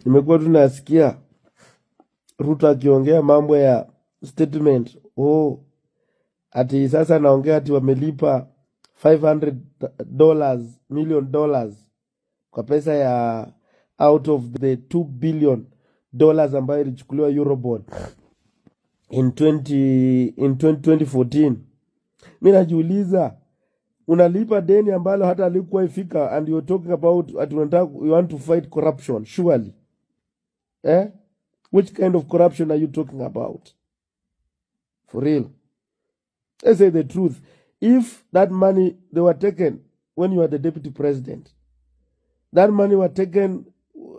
Nimekuwa tunasikia Ruto akiongea mambo ya statement, oh, ati sasa naongea ati wamelipa $500 million kwa pesa ya out of the $2 billion ambayo ilichukuliwa Eurobond in 20, 2014. Mi najiuliza, unalipa deni ambalo hata halikuwa ifika and you're talking about ati unataka, you want to fight corruption, surely, eh? Which kind of corruption are you talking about, for real? Let's say the truth. If that money, they were taken when you were the deputy president, that money were taken,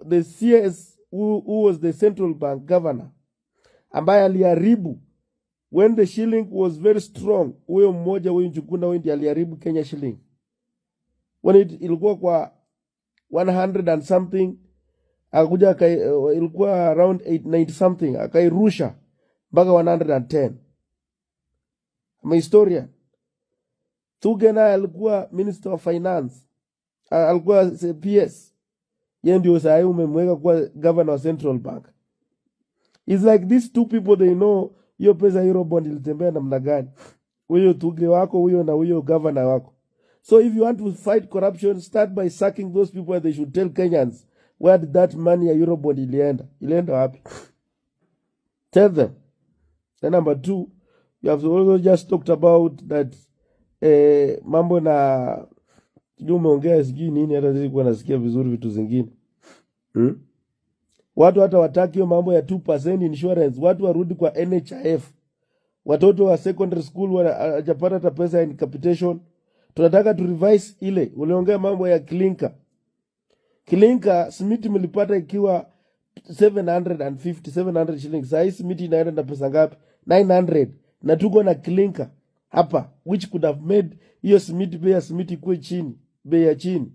the CS who was the central bank governor ambaye aliharibu when the shilling was very strong, huyo mmoja, huyo Njuguna, huyo ndiye aliharibu Kenya shilling when it ilikuwa kwa 100 and something, akakuja ilikuwa around 890 something, akairusha mpaka 110. I'm a historian. Thugge naye alikuwa minister of finance, alikuwa PS. Yeye ndio saa hii umemweka kuwa governor wa central bank. It's like these two people, they know hiyo pesa ya Eurobond ilitembea namna gani, huyo Thugge wako huyo na huyo governor wako. So if you want to fight corruption, start by sacking those people and they should tell Kenyans where did that money ya Eurobond ilienda. Ilienda wapi? Tell them. Then number two, you have also just talked about that mambo na sijui umeongea sijui nini, hata sikuwa nasikia vizuri vitu zingine, Watu hata wataki hiyo mambo ya 2% insurance, watu warudi kwa NHIF. Watoto wa secondary school hawajapata hata pesa ya capitation. Tunataka tu revise ile. Uliongea mambo ya clinker. Clinker, simiti mlipata ikiwa 750, 700 shillings. Sahii simiti inaenda na pesa ngapi? 900. Na tuko na clinker hapa which could have made hiyo simiti, bei ya simiti ikuwe chini, bei ya chini.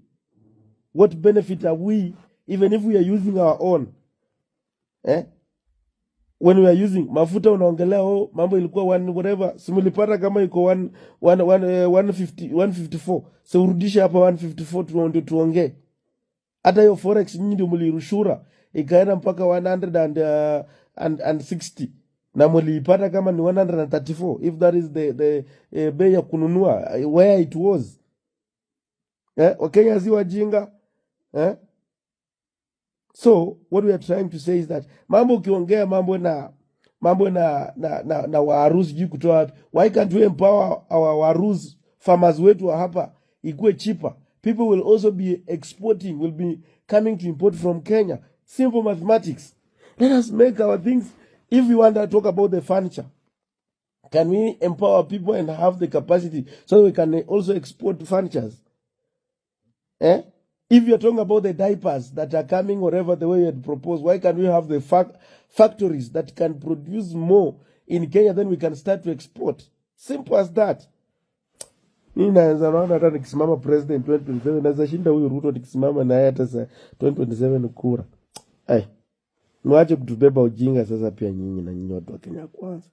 What benefit are we even if we are using our own, eh? When we are using mafuta, unaongelea, oh, mambo ilikuwa one whatever, si mlipata kama iko one, one, one, 150, 154, so urudishe hapa 154 ndio tuongee. Hata hiyo forex nyinyi ndio mlirushura ikaenda mpaka 100 and 60 na mliipata kama ni 134, if that is the bei ya kununua where it was, eh? Wakenya si wajinga, eh? So what we are trying to say is that mambo ukiongea mambo na waru sijui kutoa wapi, why can't we empower our warus farmers wetu wa hapa ikuwe cheaper? People will also be exporting, will be coming to import from Kenya. Simple mathematics. Let us make our things. If we want to talk about the furniture, can we empower people and have the capacity so we can also export furnitures, eh? If you're talking about the diapers that are coming, whatever the way you had proposed, why can't we have the factories that can produce more in Kenya? Then we can start to export. Simple as that. Mi naweza naona hata nikisimama president 2027 naweza shinda huyu Ruto nikisimama naye hata sa 2027 kura. Ai, mwache kutubeba ujinga sasa pia nyinyi na nyinyi watu wa Kenya Kwanza.